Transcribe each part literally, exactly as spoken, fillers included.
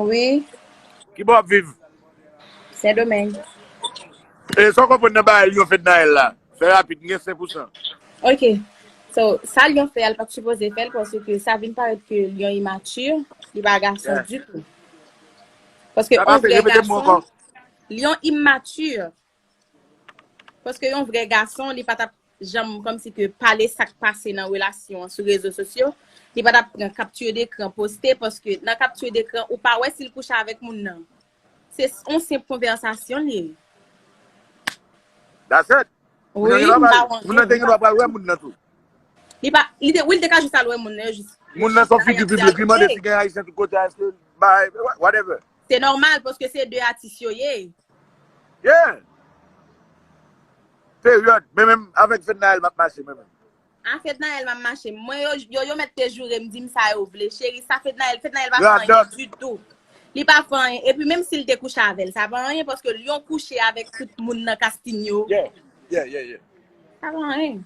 Wi, Ki bò w ap viv? Sendomeng. E sa w konprann nan bagay Lyon Fednaelle la? Fè rapid, m gen senk pou san. Ok. So, sa Lyon fè a, l pa t sipoze fè l, paske sa vin parèt ke Lyon imati, li pa gason ditou. Paske yon vrè gason, Lyon imati. Paske yon vrè gason, li pa t ap janm kòmsi ke pale sa k pase nan relasyon an sou rezo sosyo. Li pa t ap pran kapti dekran poste, paske nan kapti dekran, ou pa wè si l kouche avèk moun nan. Se yon senp konvèsasyon li ye. That's it. Wi, m pa wè. Moun nan te gen dwa pral wè moun nan tou. Li pa, li te, wi, li te ka jis al wè moun nan, jis. Moun nan se yon figi piblik, li mande si gen Ayisyen tout kote, èske bay, whatever. Se nòmal, paske se de atis yo ye. Yeah. Peryòd. Men menm avèk Fednaelle m ap mache, mwen menm. A Fednaelle m ap mache. Mwen, yo, yo, yo mèt te joure m, di m sa yo vle. Cheri, sa Fednaelle, Fednaelle pa fè anyen ditou. Li pa fè anyen. Epi menm si l te kouche avè l, sa pa anyen, paske Lyon kouche avèk tout moun nan casting yo. Yeah, yeah, yeah, yeah. Sa pa anyen.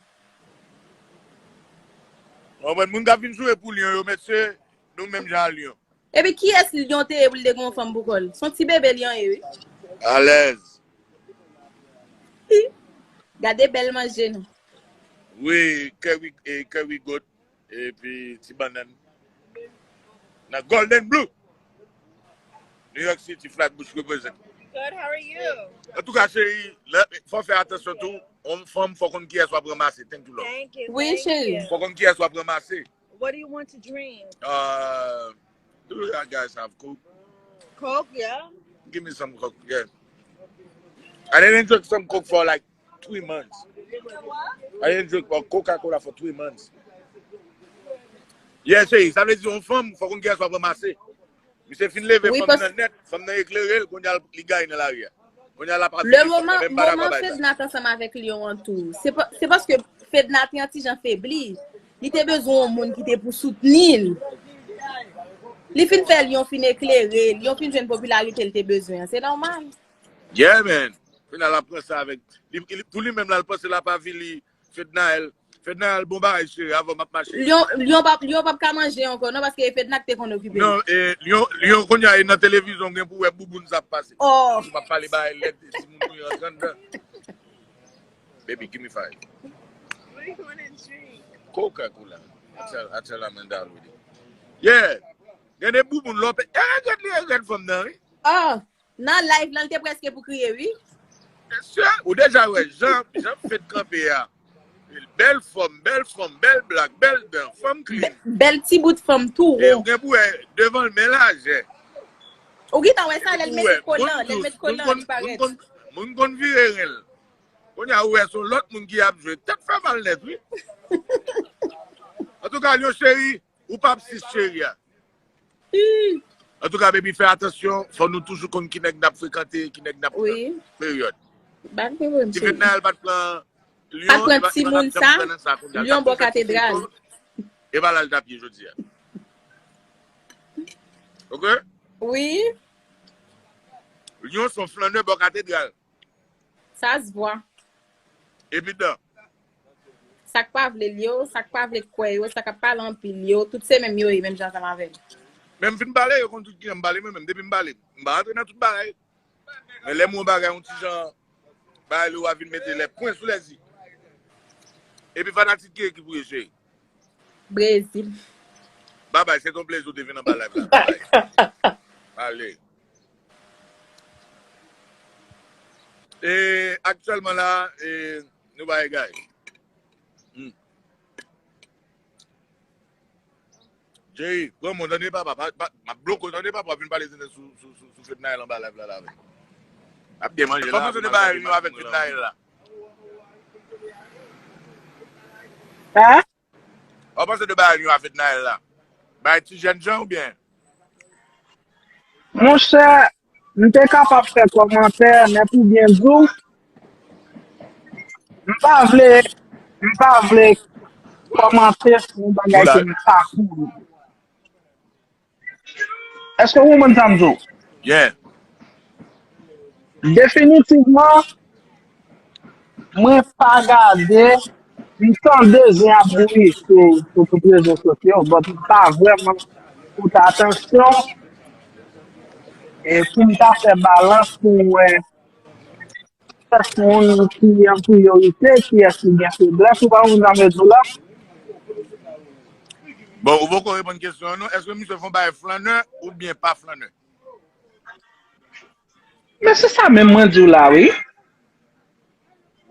Ou konprann? Moun k ap vin joure pou Lyon yo, mesye, nou menm jan a Lyon. Epi kiyès Lyon te ye pou l te gen yon fanm pou kò l? Se yon ti bebe Lyon ye, wi. Alèz. Gade bèl manje nou. Wi, curry, e, curry goat, epi ti bannann. Nan Golden Blue. New York City, Flatbush represent. Good, how are you? Antouka, cheri, lè, fò fè atansyon tou. Yon fanm, fò konn kiyès w ap ranmase. Thank you, love. Thank you. Wi, thank cheri. you. Fò konn kiyès w ap ranmase. What do you want to drink? Uh, do you guys have Coke? Coke, yeah. Give me some Coke, yeah. I didn't drink some Coke for like three months. I didn't drink a Coca-Cola for three months. Yeah, cheri, sa vle di yon fanm, fò konn kiyès w ap ranmase. Misye fin leve fanm nan nèt, fanm nan eklere l, kounye a li gaye nan lari a. Kounye a l ap ap Le moman, moman Fedna t ansanm avèk Lyon an tou, se pa, se paske Fedna te yon ti jan febli. Li te bezwen yon moun ki te pou soutni l. Li fin fè Lyon fin eklere, Lyon fin jwenn popilarite l te bezwen an. Se nòmal. Yeah, man. Fedna l ap pran sa avèk, li, li, pou li menm la, l panse l ap avili Fednaelle. Fednaelle, bon bagay, cheri, avan m ap mache. Lyon, Lyon p ap, Lyon p ap ka manje ankò, non, paske e Fedna k te konn okipe l. Non, e, Lyon, Lyon, kounye a, e nan televizyon, gen pou wè bouboun sa ap pase. Oh. Ou p ap pale bagay lèd, si moun touye antre anndan. Baby, give me five. What do you want to drink? Coca-Cola. I tell, I tell Amanda already. Yeah. Gen de bouboun lòpè. E, gad li, gad fanm nan, wi. Oh, nan live lan, l te prèske pou kriye, wi. Mesye, ou deja wè, jan, jan Fed kanpe a. Bèl fòm, bèl fòm, bèl blak, bèl dan, fanm clean. Bèl ti bout fanm tou E won. Ou gen pou wè, devan l, men lajè. Ou gentan wè sa, lè l Ou mete wè, kolan, moun lè l dous, mete kolan, moun li konn, moun parèt. konn, moun konn vire ren l. Kounye a, ou wè, se yon lòt moun ki ap jwe. Tèt fè mal nèt, wi. Antouka, Lyon cheri, ou p ap sis cheri a. Antouka, baby, fè atansyon. Fò nou toujou konn ki nèg n ap frekante, ki nèg n ap pran. Wi. Peryòd. Bak li wè m Si cheri. Fednaelle pa t pran Lyon, Pa t pran li pa t timoun janm sa, pran nan sa kounye a. Lyon bò katedral. E pa la l t ap ye jodi a. Ok? Wi, Lyon se yon flannè bò katedral. Ça se voit. Evidan. Sa k pa vle l yo, sa k pa vle kwè yo, sa k ap pale anpil yo, tout se menm yo ye, menm jan ansanm avè m. Men m fin pale, yo konn tout kijan m pale, mwen menm, depi m pale. M pa rantre nan tout bagay. Men lè m wè yon bagay, yon ti jan, bagay, li w a vin mete lè pwen sou lè zi. Epi fanatik ki ekip ou ye, cheri? Brezil. Babay, se ton plezi w te vin anba live la. Babay. Ale. E aktyèlman la, e, nou bay egay. Hmm. Jay, pran mwen, tande papa, pa, pa, m ap bloke w, tande papa, w ap vin pale tenten sou, sou, sou, sou Fednaelle anba live la, la, avè m. Ap byen manje la. Kòman se te bay nou avèk Fednaelle la? Hein? Ou panse de bagay nou a Fednaelle la? Bay ti jèn jan oubyen? Monchè, m te kapab fè kòmantè, men pou byen di w, m pa vle, m pa vle kòmante sou yon bagay ke m pa konnen. Èske w konprann sa m di w? Yeah. Definitivman, mwen pa gade, m tande zen ap bouyi sou, sou tout rezo sosyo, but m pa vrèman pote atansyon E pou m ta fè balans pou m wè kiyès moun ki an priyorite, kiyès ki gen feblès, ou pa konn sa m vle di w la? Bon, ou poko reponn kesyon an non. Èske misye fè yon bagay flannè oubyen pa flannè? Men se sa menm mwen di w la, wi.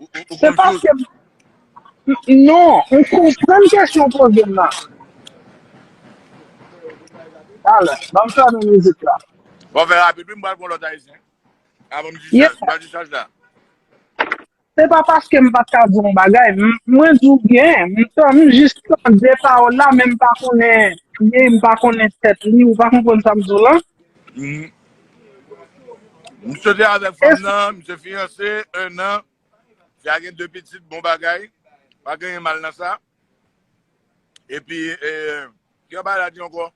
Ou, ou, ou Se confuse? Paske, non, ou konprann kesyon w poze m nan. Talè, ban m fèmen mizik la. Bon, fè rapid, wi, m pral pran lòt ayisyen. Avan m Yeah. discharge, m pral discharge la. Se pa paske m pa t ka di yon bagay. M- Mwen di w byen, m tan- m jis tande pawòl la, men m pa konnen li, m pa konnen tèt li, ou pa konprann sa m di w la? Mhm. Misye te avèk fanm nan, misye fiyanse, un an. Fi a gen de pitit, bon bagay. Pa gen anyen mal nan sa. Epi, eh, ki bagay la di ankò?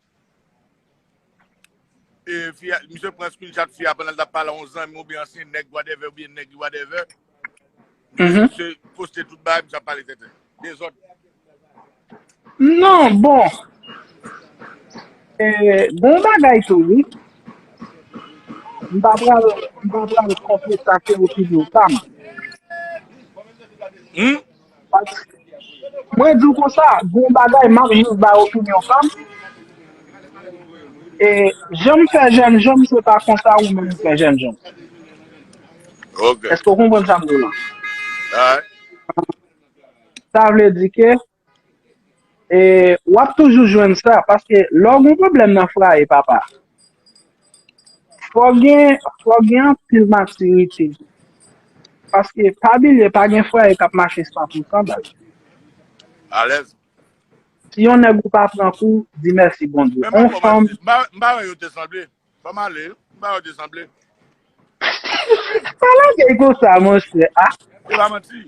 E, fi a, misye pran screenshot fi a pandan l t ap pale a yon zanmi oubyen ansyen nèg whatever oubyen nèg whatever. Mhm. Misye poste tout bagay, misye ap pale tenten. Dezòd. Non, bon. E, bon bagay tou, wi. M pa pral, m pa pral kontre sa ke opinyon pa m. Hmm? Mwen di w konsa, bon bagay, m ap jis bay opinyon pa m. E, jan m fè jènjan, se pa konsa ou menm ou fè jènjan. Ok. Èske w konprann sa m di w la? Alright. Sa vle di ke e, w ap toujou jwenn sa, paske lè w gen pwoblèm nan fwaye, papa, fò gen, fò gen anpil matirite. Paske, pa bliye, pa gen fwaye k ap mache san pou san, baz. Alèz. Si yon nèg ou pa pran kou, di mèsi Bondye. Men m pa On kwè fanm, m pa- m pa wè yo te sanble. Fò m ale. M pa wè yo te sanble. Pa lage l konsa, monchè. Ah, Se pa manti.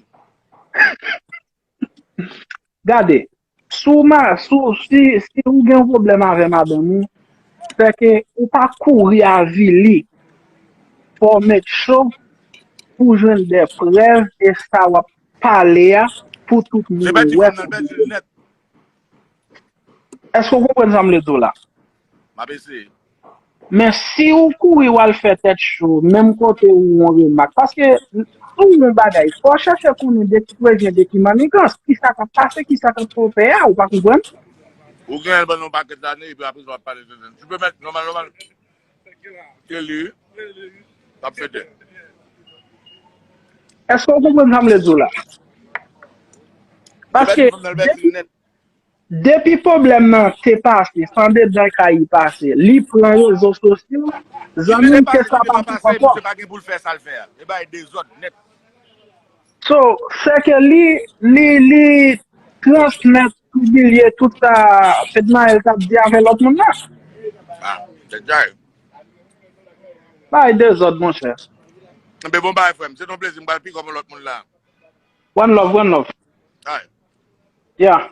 Gade, si w ma, si, w- si, si ou gen yon pwoblèm avè madanm ou, se ke ou pa kouri avili. Fò w make sure pou jwenn de prèv e sa w ap pale a pou tout moun Se pèdi wè. Fanm nan, l pèdi l nèt. Èske w konprann sa m vle di w la? M ap eseye. Men si w kouri w al fè tèt cho, menm kote ou yon remak, paske tou yon bagay, fò w chèche konnen de ki pwevyen, de ki mannigans, ki sa k ap pase, ki sa k ap twonpe a, ou pa konprann? Ou gen l pandan yon pakèt lane, epi apre sa w ap pale de tenten. Tu peux mettre normal, normal. Ke li, t ap fete. Èske w konprann sa m vle di w la? Paske Fanm nan, l pèdi l nèt. depi pwoblèm nan te pase, san dedan kay li pase, li pran rezo sosyo, zanmi m ke sa pa fèt ankò. Misye pa gen pou l fè sa l fè a. E bay dezòd nèt. So, se ke li, li, li transmèt, pibliye tout sa Fednaelle t ap di avè lòt moun nan. Ah, se djay. Bay dezòd, monchè. Enben bon bagay, frè m. Se yon plezi, m pral pi kòm lòt moun la. One love, one love. Ay. Yeah.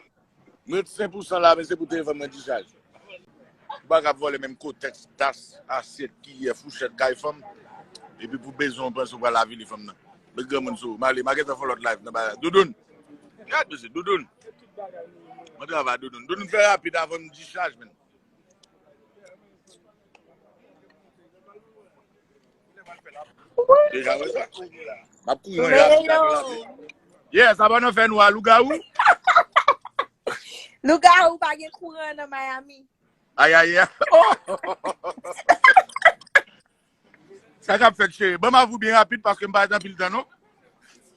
Mwen ret senk pou san la, men se pou telefòn mwen dichaj. Ou pa ka vòlè menm kotèks, tas, asyèt, kiyè, fouchèt, kay fanm. Epi pou bezwen w panse w pral avili fanm nan. Met granmoun sou ou. M ale, m a gentan fè lòt live nan bagay. Doudoun. Gad mesye, Doudoun. Mwen travay Doudoun. Doudoun fè rapid avan m dichaj, menn. Deja wè sa. M ap kouri manje rapid la, rapid. Yeah, sa pa nan fè nwa, lougawou. Lougawou pa gen kouran nan Miami. Ay, ay, ay. Oh! Sa k ap fèt, cheri? Ban m avou byen rapid paske m pa gen anpil tan, non.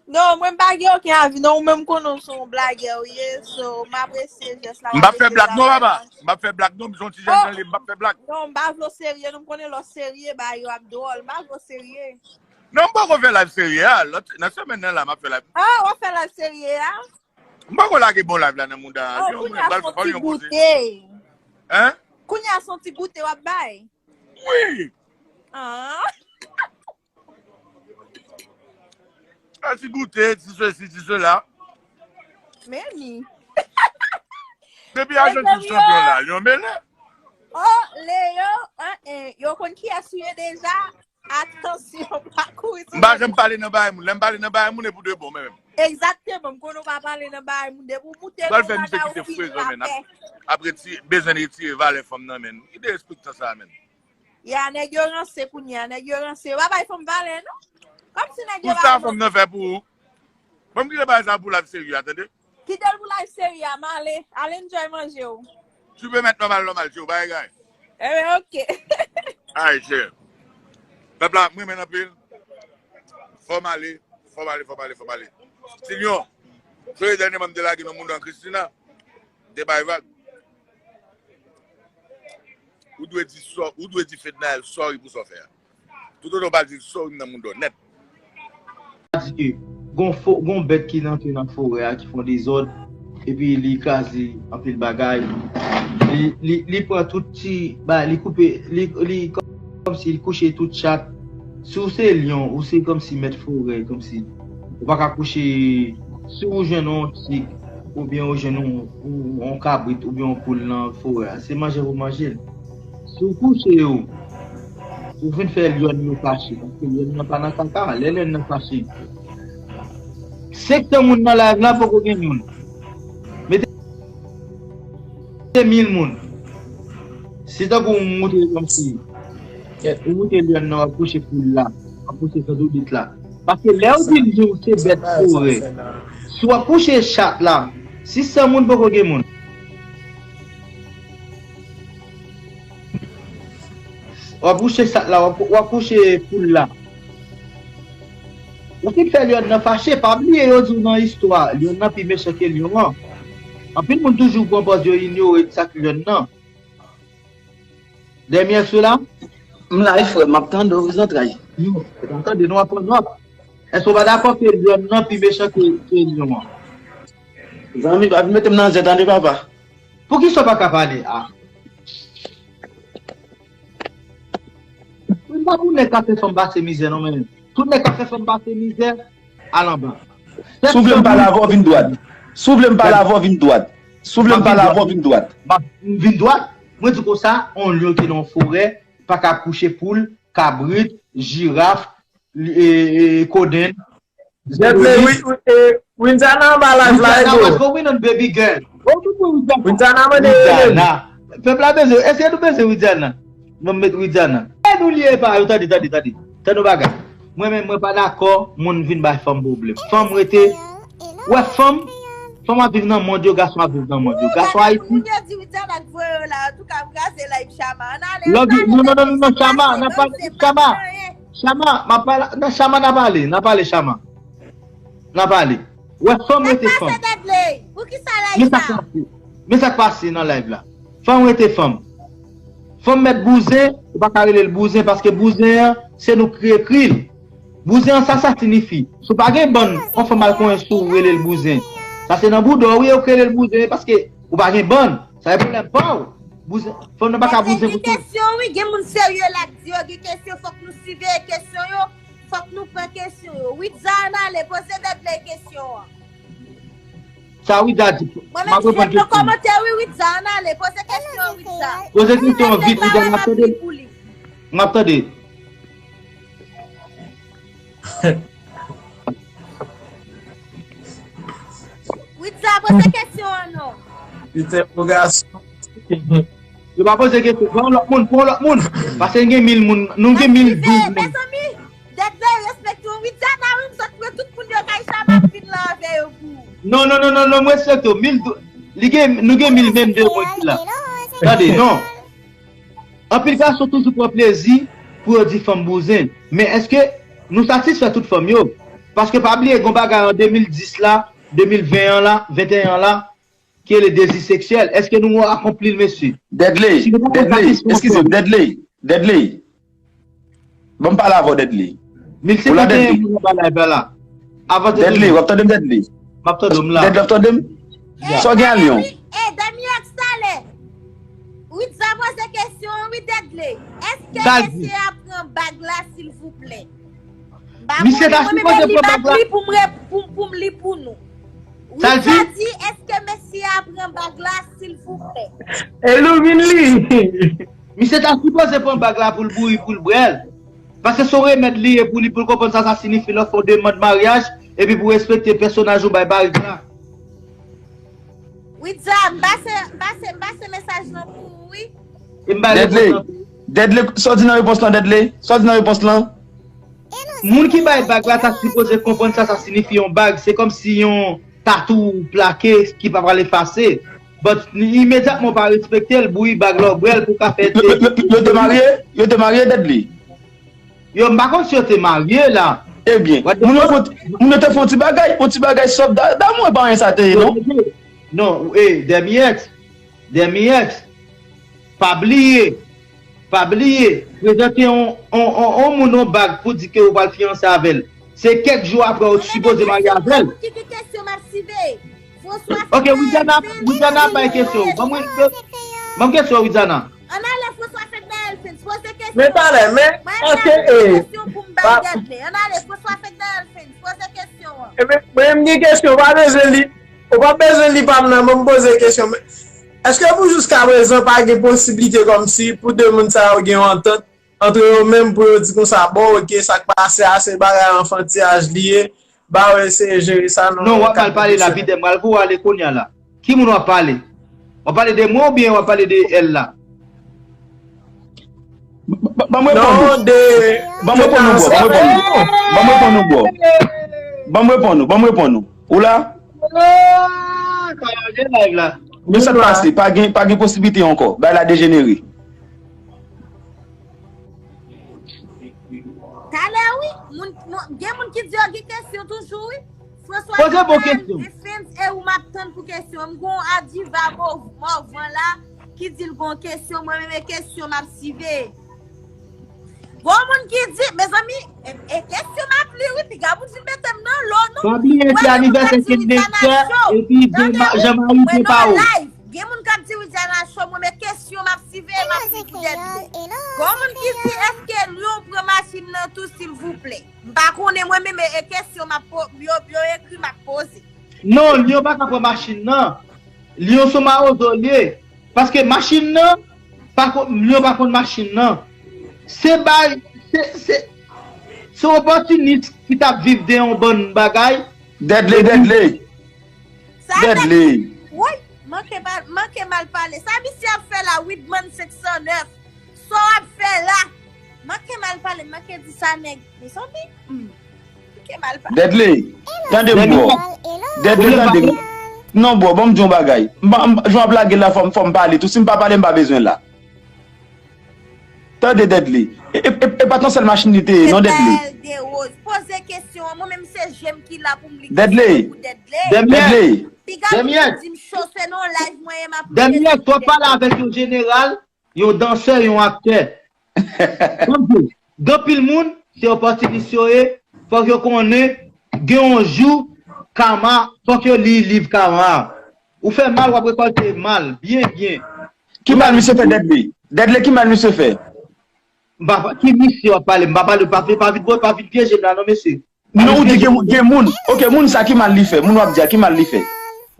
Non, mwen m pa gen okenn avi, non. Ou menm konnen w se yon blagè ou ye, so m apresye jès la. M p ap fè blag, non, papa. M p ap fè blag, non. M se yon ti jèn jan li, m p ap fè blag. Non, m pa vle w serye, non. M konnen lè w serye, bagay yo ap dwòl. M pa vle w serye. Non, m poko fè live serye a. Lòt, nan semèn nan la, m ap fè live. Ah, w ap fè live serye a? M poko lage bon live la nan mouda. Oh, kounye a se yon ti goute. Hein? Kounye a se yon ti goute w ap bay. Wi. Ah. A ti goute, ti sesi, ti sela. Men ni. Depi a jwenn ti chanpyon la, yo mele. Oh, Leo, eh, eh, yo konn kiyès ou ye deja? Atansyon, pa kouri sou M pa janm pale nan bagay moun. Lè m pale nan bagay moun, e pou de bon, men menm. Egzakteman, m konnen w pa pale nan bagay moun. Depi w moute Pral nan fè misye bagay kite ou fini fwezon, men. lapè. Ap, ap reti-, bezwen retire valè fanm nan, men. Ki derespektan sa, men. Ya, nèg yo ranse kounye a, nèg yo ranse. Yo pa bay fanm valè, non. Kòmsi nèg yo pa... Pou sa fanm nan fè pou ou? Fanm kite bagay sa pou live serye a, tande? Kite l pou live serye a, m ale. Ale enjoy manje w. Tu peux mettre normal, normal, tu vois, bagay. Enben, oke. Ay, chè. Pèp la, m renmen anpil. Fò m ale, fò m ale, fò m ale, fò m ale. Tilyon, se dènye mwen m te lage nan moun an Christina, m te bay vag. Ou dwe di sò, ou dwe di Fednaelle sorry pou sa w fè a. Toutotan w pa di l sorry m nan moun an nèt. Sa di ke gon fo, gon bèt ki rantre nan forè a, ki fè yon dezòd, epi li kraze anpil bagay. Li, li, li pran tout ti, ba, li koupe, li, li kòmsi li kouche tout chat. Si w se lyon, ou se kòmsi mèt forè, kòmsi ou pa ka kouche, si w jwenn yon tig, oubyen w jwenn yon, yon, yon kabrit, oubyen yon poul nan forè a, se manje pou manje l. Si w kouche yo, ou vin fè lyòn yo fache, paske lyòn nan pa nan kaka, lè lyòn nan fache. Senk san moun nan live la, poko gen youn. Mete mil moun. Se tankou w moute kòmsi, ou moute lyòn nan, w ap kouche poul la, w ap kouche zandolit la. Paske lè w di l di w se bèt forè, si w ap kouche chat la, sis san moun poko gen moun. W ap kouche chat la, w ap, w ap kouche poul la. Ou fin fè lyòn nan fache, pa bliye yo di w nan istwa, lyòn nan pi mechan ke lyon an. Anpil moun toujou pran pòz yo inyore sa k lyòn nan. Dèmyè sou la? M la, wi, frè, m ap tande w, wi, zantray. Yo, m ap tande nou ap pran nòt. Èske w pa dakò ke lyon nan pi mechan ke, ke lyon an? Zanmi, pa vin mete m nan zè, tande, papa. Poukisa w pa ka pale? Ah. Mwen pa pou nèg ka fè fanm pase mizè, non, men tout nèg ka fè fanm pase mizè, al anba. Si w vle m pale avè w, vin dwat. Si w vle m pale avè w, vin dwat. Si w vle m pale avè w, vin dwat. M ap vin dwat. Mwen di konsa, yon lyon ki nan yon forè pa ka kouche poul, kabrit, jiraf, e, e, kodenn. Jèt le, wi, wi, e, Winzana anba live la, e, bro. What's going on, baby girl? Bon, tout moun Winzana. Winzana mande rele. Pèp la bezwen, èske nou bezwen Winzana? Mwen met Winzana. E nou li e pa yo, tande, tande, tande. Tande yon bagay. Mwen menm, mwen pa dakò moun vin bay fanm pwoblèm. Fanm rete, wè fanm, fanm ap viv nan mond yo, gason ap viv nan mond yo. Gason Ayiti. Moun yo di Winzana k voye yo la, antouka, m kraze live Chama. Ann ale, ann ale, non, non, non, non, non, Chama, n ap pale, Chama. Chama, m ap pale, nan Chama n ap pale, n ap pale Chama. N ap pale. Wè fanm rete fanm. Sa k pase, Dudley? Poukisa live sa? Men sa k pase. Men sa k pase nan live la. Fanm rete fanm. Fanm mèt bouzen, ou pa ka rele l bouzen paske bouzen an, se nou ki ekri l. Bouzen an, sa sa sinifi? Si w pa gen bann, yon fanm al konyen sou ou, rele l bouzen. Sa se nan bouda w, wi, yo k rele l bouzen, paske ou pa gen bann. Sa e pwoblèm pa w. Bouzen, fanm nan pa ka bouzen pou tout. Gen kesyon, wi, gen moun serye la k di yo gen kesyon, fòk nou siveye kesyon yo, fòk nou pran kesyon yo. Widza, ann ale, poze Dudley kesyon an. Sa Widza di, m ap reponn kesyon. Mwen menm, m jwenn nan kòmantè, wi, Widza, ann ale, poze kesyon an, Widza. Poze kesyon an vit, Widza, n ap tande. M ap tande. Widza, poze kesyon an non. Interrogation. Yo pa poze kesyon. Pran lòt moun, pran lòt moun. Paske n gen mil moun, nou gen mil douz moun. Mezanmi, Dudley, respekte w. Widza, nan wi, m sot pran tout moun yo kay Chama ap vin la avè yo pou. Non, non, non, non, non, m respekte w. Mil douz, li gen, nou gen mil vennde moun ki la. Tande, non. Anpil gason toujou pran plezi pou yo di fanm bouzen. Men èske nou satisfè tout fanm yo? Paske pa bliye, gon bagay an de mil dis la, de mil ven an la, venteyen an la, ki rele dezi seksyèl. Èske nou akonpli l, mesye? Dudley, Dudley, eskize m, Dudley, Dudley. Ban m pale avè w, Dudley. Ou la, Dudley? Mil senkanteyen moun anba live la. Avanse toujou. Dudley, w ap tande m, Dudley? M ap tande w, m la. Dudley, w ap tande m? Sa w gen a Lyon? E, Demi X talè. Widza poze kesyon an, wi, Dudley. Èske mesye a pran bag la, silvouplè? Misye ta sipoze pran bag la. Mwen menm li bag li pou m re-, pou, pou m li pou nou. Sa l di? Widza di, èske mesye a pran bag la, silvouplè? Elimine li. Misye ta sipoze pran bag la pou l bouri, pou l bwè l. Paske se yon remèd li ye pou li, pou l konprann sa sa siyifi lè w fè yon demann maryaj, epi pou respekte pèsonaj ou bay barik la. Widza, m pase, m pase, m pase mesaj lan pou ou, wi. E m bay repons lan tou. Dèdle, sa w di nan repons lan, Dèdle? Sa w di nan repons lan? Moun ki bay bag la ta sipoze konprann sa sa siyifi yon bag. Se kòmsi yon tatou plake ki pa pral efase. But imedyatman w pa respekte l, bouyi bag la w bwè l pou w ka fè. Yo te marye? Yo te marye, Dèdle? Yo, m pa konn si yo te marye la. Ebyen, moun yo te fè yon ti bagay, yon ti bagay sòf damou, e pa anyen sa te ye, non? Non, e, Dèmiyèt, Dèmiyèt, pa bliye, pa bliye, prezante yon, yon, yon, yon moun yon bag pou di ke ou pral fiyanse avè l. Se kèk jou apre ou sipoze marye avè l. Ki gen kesyon m ap siveye. Ok, Widiana, Widiana bay kesyon. Ban mwen kesyon, Widiana. Ann ale François fèk Dayèl Fins, poze kesyon. Men talè, men, paske, e, kesyon pou m bay Dèdle. Ann ale François fèk Dayèl Fins, poze kesyon an. Ebyen, mwen, m gen kesyon, ou pa bezwen li, ou pa bezwen li pa m nan, ban m poze kesyon. Men, èske pou jiskaprezan, pa gen posiblite kòmsi, pou de moun sa yo gen yon antant, antre yo menm, pou yo di konsa, bon, ok, sa k pase a, se bagay anfantiyaj li ye, ba yo eseye jere sa nan yon kad pwofesyonèl. Non, w ap mal pale la, Pidè, m pral voye w ale kounye a la. Ki moun w ap pale? W ap pale de mwen oubyen w ap pale de èl la? Ban mwen reponn ou. Ban mwen reponn ou, bro. Ban mwen reponn ou, bro. Ban mwen reponn ou, ban mwen reponn ou. Ou la? Sa yo gen live la. Men sa k pase, pa gen, pa gen posiblite ankò. Bagay la dejenere. Talè wi, moun, moun, gen moun ki di yo gen kesyon toujou wi. François Poze bon kesyon. Defense e ou m ap tann pou kesyon. M gon adiva mòvan la ki di l gon kesyon, mwen menm e kesyon m ap siveye. Gon moun ki di, mezanmi, e, e kesyon m ap li wi, piga moun vin mete m nan lo non. Pa bliye se anivèsè Kendesca epi Jean-Marie Depawo. Gen moun k ap di Widiana Show, mwen men kesyon m ap siveye, m ap li pou Dèdle. Gon moun ki di èske Lion pran machin nan tou silvouplè? M pa konnen mwen menm e kesyon m ap po, yo, yo ekri m ap poze. Non, Lion pa ka pran machin nan. Lion se yon mawozo li ye. Paske machin nan, pa ko, Lion pa konn machin nan. Se bay, se, se, se opòtinis ki t ap viv de yon bann bagay. Dèdle, Dèdle. Sa Dèdle. Woy, manke mal, manke mal pale. Sa misye ap fè la, Widman senk san nèf? Sa w ap fè la? Manke mal pale, manke di sa nèg. Mezanmi, hmm. Manke mal pale. Dèdle, tande m bro. Dèdle, tande m. Non bro, ban m di yon bagay. M pa, m, jan w ap lage l la, fò m, fò m pale tou. Si m pa pale, m pa bezwen la. Tande Dèdle. E, e, e, e pa t yon sèl machin li te ye, non Dèdle. Bèl de Rose. Poze kesyon an. Mwen menm se je m ki la pou m li kesyon an pou Dèdle. Dèdle. Piga pou di m cho se nan yon live mwen ye m ap li. Dèdle, fò w pale avèk yon jeneral, yon dansè, yon aktè. Kòm di, gen anpil moun, se opòtinis yo ye, fòk yo konnen, gen yon jou, kama, fòk yo li liv kama a. Ou fè mal, w ap rekòlte mal, byen, byen. Ki mal misye fè Dèdle? Dèdle, ki mal misye fè? M pa, ki misye w ap pale? M pa pale, pa, pa vin, pa vin pyeje m la non, mesye. Non, ou di gen, gen moun. Ok, moun sa ki mal li fè? Moun w ap di a, ki mal li fè?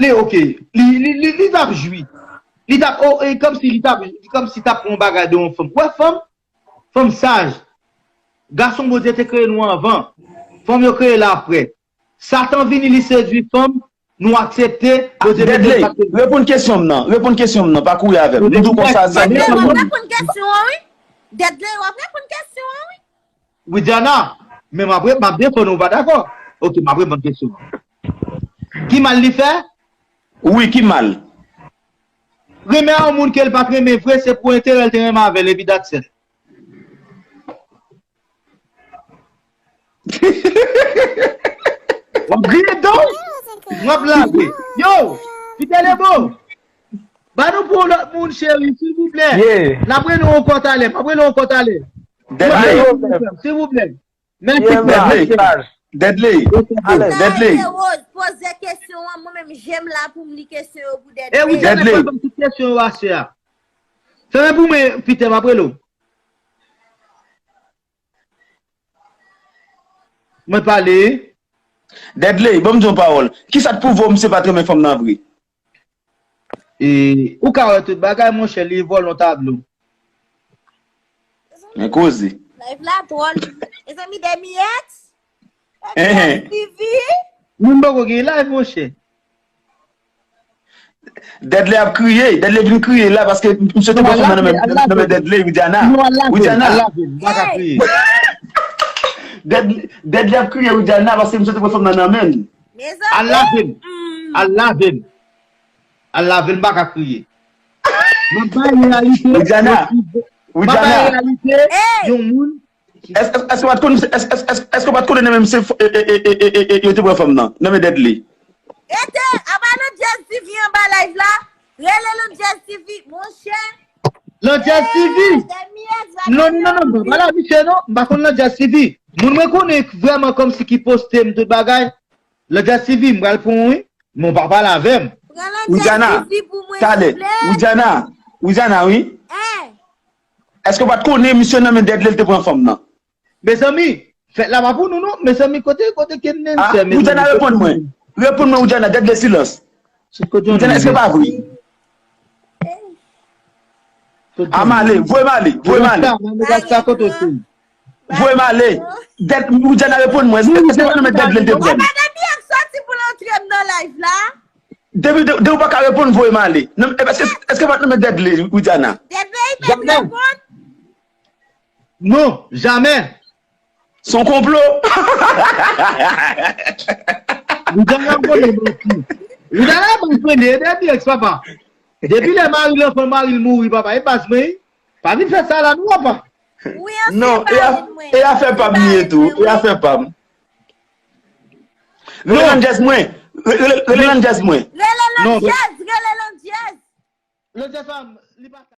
Li, ok. Li, li, li, li t ap jwi. Li t ap, oh, e kòmsi li t ap, kòmsi t ap pran yon bagay de yon fanm. Ou wè fanm? Fanm saj. Gason Bondye te kreye nou anvan. Fanm yo kreye la apre. Satan vini, li sedwi fanm, nou aksepte, Bondye mete l pa te. Reponn kesyon m nan, reponn kesyon m nan, pa kouri avè m. M di w konsa, zanmi. Dèdle, w ap reponn kesyon an, wi. Dèdle, w ap reponn kesyon an, wi. Widiana, men m ap, m ap defann ou, ou pa dakò. Ok, m ap reponn kesyon an. Ki mal li fè? Wi, ki mal? Renmen a yon moun ke l pa t renmen vre, se pou enterè l te renmen avè l, epi that's it. W ap griyen do w, w ap lage. Yo, Fidel Ebo, ba nou pou yon lòt moun, cheri, silvouplè. N ap rele w ankò talè, m ap rele w ankò talè. Silvouplè. Mèsi. Dèdle. Dèdle. Poze kesyon an, mwen menm, je m la pou m li kesyon yo pou Dèdle. E Widiana, fè m tout kesyon yo aswè a. Fè men pou mwen, Pita, m ap rele w. Mwen pale. Dèdley, ban m di w yon pawòl. Kisa k pwouve w misye pa t renmen fanm nan vre? E, ou ka wè tout bagay, monchè, li vòlè yon tablo. Men koze. Live la dwòl. Mezanmi, Dèmiyèt. Dèmiyèt, Vivi. Moun poko gen live, monchè. Dèdley ap kriye, Dèdley vin kriye la paske misye te pran fanm nan nan men Dèdley, Widiana. Widiana. Dèdley ap kriye, Widiana, paske misye te pran fanm nan nan men l. Al lave m. Al lave m. Al lave m, m pa ka kriye. M ap bay reyalite. Widiana. Widiana. Yon moun. Èske w pa t konn, èske w pa t konnen nan men misye yo te pran fanm nan? Nan men Dèdley. Rete, apa Londjèz TV anba live la? Rele Londjèz TV, monchè. Londjèz TV. Non, non, non, non, pa la misye non. M pa konn Londjèz TV. Moun mwen konnen vrèman kòmsi ki poste m tout bagay. Londjèz TV, m pral pran w wi. Men w pa pale avè m. Widiana, talè. Widiana, Widiana, wi. Èske w pa t konnen misye nan men Dèdley l te pran fanm nan? Mezanmi, fèt la pa pou nou non. Mezanmi, kote kote Kennedy? Ah, Widiana, reponn mwen. Reponn mwen, Widiana, Dèdley, silans. Widiana, èske pa vre? A m ale, voye m ale, voye m ale. Voye m ale. Widiana, reponn mwen. Èske pa nan men Dèdley l te pran? Depi w pa ka reponn, voye m ale. Èske pa nan men Dèdley, Widiana? Non, jamè. Se yon konplo. Widiana ap vole manti. Widiana ap vole, e dènye ex papa. Depi lè mari l anfan, mari l mouri papa, e baz mwen. Pa vin fè sa la non papa. Non, e afè pa m li ye tou, e afè pa m. Rele Londjèz mwen. Rele Londjèz mwen. Rele Londjèz, rele Londjèz. Londjèz pa m, li pa